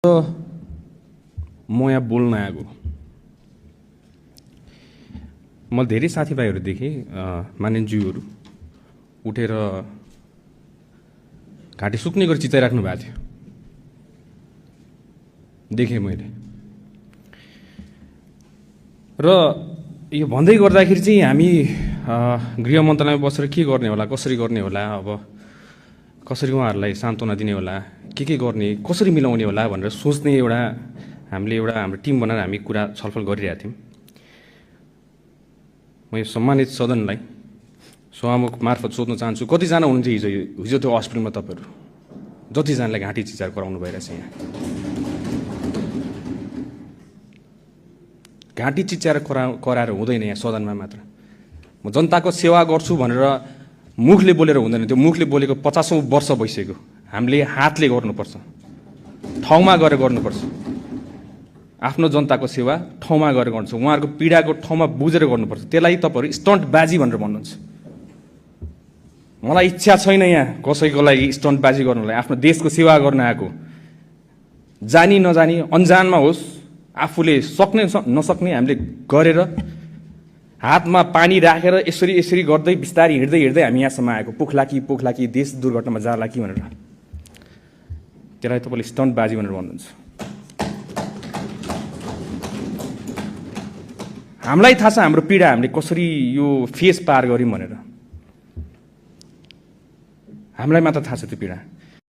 म यहाँ बोल्न आएको मैले धेरै साथीभाइहरू देखेँ मानिसज्यूहरू उठेर घाँटी सुक्ने गरी चिचाइराख्नु भएको थियो देखेँ मैले। र यो भन्दै गर्दाखेरि चाहिँ हामी गृह मन्त्रालयमा बसेर के गर्ने होला, कसरी गर्ने होला, अब कसरी उहाँहरूलाई सान्त्वना दिने होला, के गर्ने, कसरी मिलाउने होला भनेर सोच्ने हामीले हाम्रो टिम बनाएर हामी कुरा छलफल गरिरहेका थियौँ। म यो सम्मानित सदनलाई सभामुख मार्फत सोध्न चाहन्छु, कतिजना हुनुहुन्छ हिजो त्यो हस्पिटलमा तपाईँहरू जतिजनालाई घाँटी चिचार गराउनु भइरहेछ? यहाँ घाँटी चिचार कराएर हुँदैन यहाँ सदनमा मात्र। म जनताको सेवा गर्छु भनेर मुखले बोलेर हुँदैन, त्यो मुखले बोलेको 50औं वर्ष भइसक्यो। हामीले हातले गर्नुपर्छ, ठाउँमा गएर गर्नुपर्छ। आफ्नो जनताको सेवा ठाउँमा गएर गर्नुपर्छ, उहाँहरूको पीडाको ठाउँमा बुझेर गर्नुपर्छ। त्यसलाई तपाईँहरू स्टन्टबाजी भनेर भन्नुहुन्छ। मलाई इच्छा छैन यहाँ कसैको लागि स्टन्टबाजी गर्नलाई। आफ्नो देशको सेवा गर्न आएको, जानी नजानी अन्जानमा होस्, आफूले सक्ने नसक्ने हामीले गरेर हातमा पानी राखेर यसरी गर्दै बिस्तारै हिँड्दै हामी यहाँसम्म आएको। पोखलाकी देश दुर्घटनामा जाला कि भनेर त्यसलाई तपाईँले स्टन्टबाजी भनेर भन्नुहुन्छ। हामीलाई थाहा छ हाम्रो पीडा हामीले कसरी यो फेस पार गऱ्यौँ भनेर। हामीलाई मात्र थाहा छ त्यो पीडा।